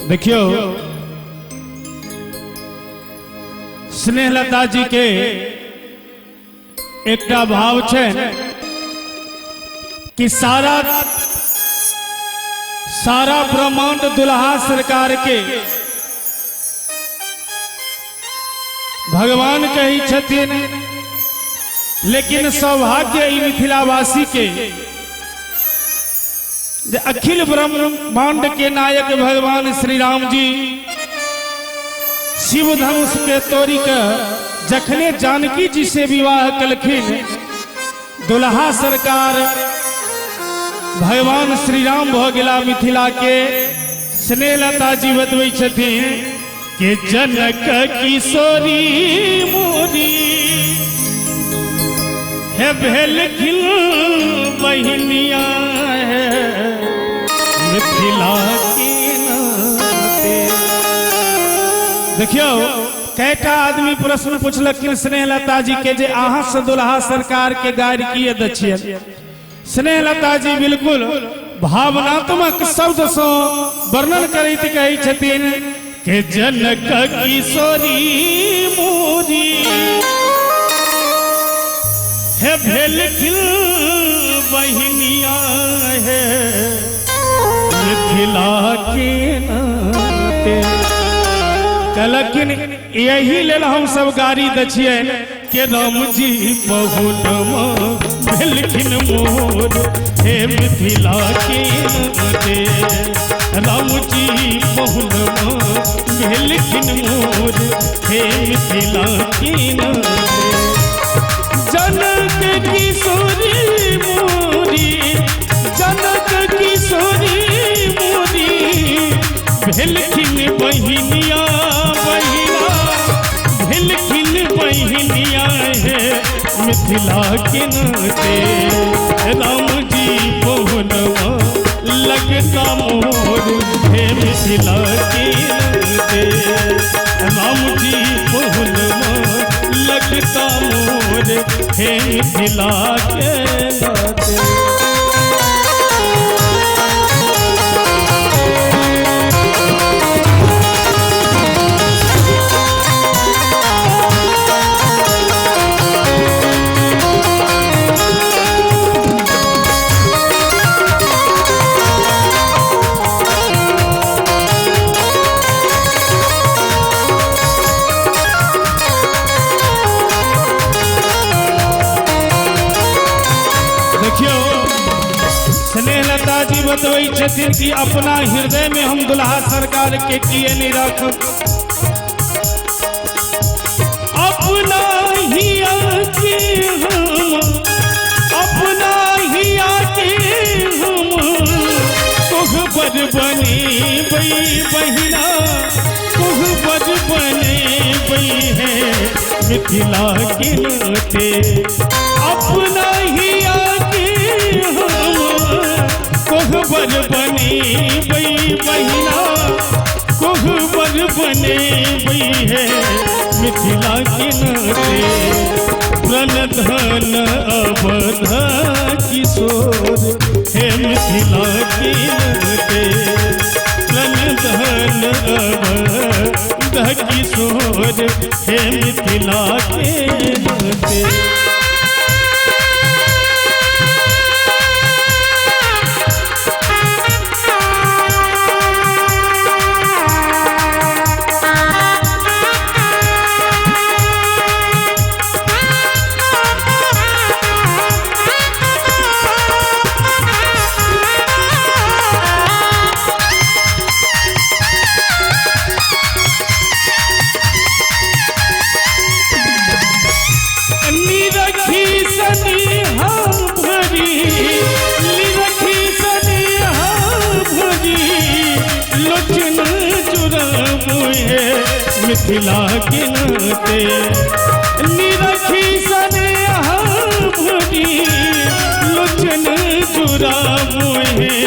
देखियो स्नेहलता जी के एकटा भाव छै कि सारा सारा ब्रह्मांड दुल्हा सरकार के भगवान कहै छथिन, लेकिन सौभाग्य ई मिथिलावासी के जे अखिल ब्रह्मांड के नायक भगवान श्री राम जी शिव धनुष के तोड़ी के जखने जानकी जी से विवाह कलखिन, दुल्हा सरकार भगवान श्री राम भ गेला मिथिला के। स्नेहलता जी बतबै छथिन कि जनक किशोरी मोरी हे भेलखिन बहिनिया है मिथिला के नाते। देखियो कैटा आदमी प्रश्न पूछलखिन स्नेहलता जी के जे अहाँ से दुल्हा सरकार के गारि किए दै छियै। स्नेहलता जी बिल्कुल भावनात्मक शब्द से वर्णन करैत कहै छथिन कि जनक किशोरी मोरी हे भेलखिन बहिनिया है मिथिला के नाते। कहलखिन यही लेल हम सब गाड़ी दै छियै के राम जी बहुनमा भेलखिन मोर हे मिथिला के नाते। राम जी बहुनमा भेलखिन मोर हे मिथिला के नाते। जनक किशोरी मोरी, जनक किशोरी मोरी भेलखिन बहिनिया बहिना भेलखिन बहिनिया है मिथिला के नाते। राम जी बहुनमा लगता मोर हे मिथिला के नाते। राम जी बहुनमा लगता मोर हे मिथिला के नाते। स्नेहलता जी बतबै छथिन कि अपना हृदय में हम दुल्हा सरकार के किए नहीं राखब। अपना हिया के हम, अपना हिया के हम कोहबर बनेबै बहिना, कोहबर बनेबै है मिथिला के नाते। अपना हिया के हम कोहबर बनेबै बहिना, कोहबर बनेबै है मिथिला के नाते। प्रणधन अवध किशोर हे मिथिला के नाते। प्रणधन अवध किशोर हे मिथिला के नाते। मिथिला के नाते। निरखी स्नेहा भरी लोचन जुड़ाबू है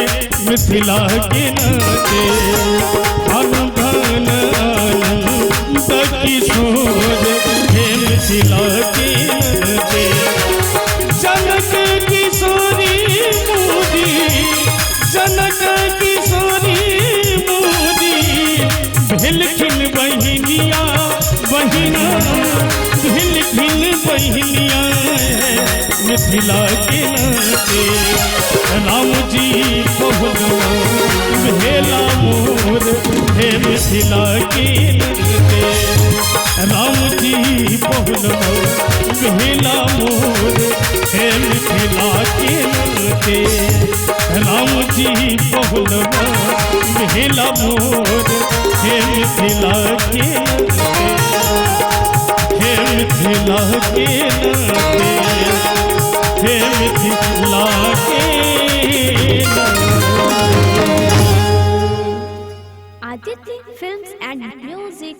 मिथिला के नाते। धन आनंद किशोर हे मिथिला के नाते। जनक किशोरी मोरी, जनक किशोरी मोरी मिथिला के नाते। राम जी पहुनवा भेला मोर हे मिथिला के नाते। राम जी पहुनवा भेला मोर हे मिथिला के नाते। राम जी पहुनवा भेला मोर हे मिथिला के नाते। हे मिथिला के नाते, हे मिथिला के नाते। Aditya Films and Music,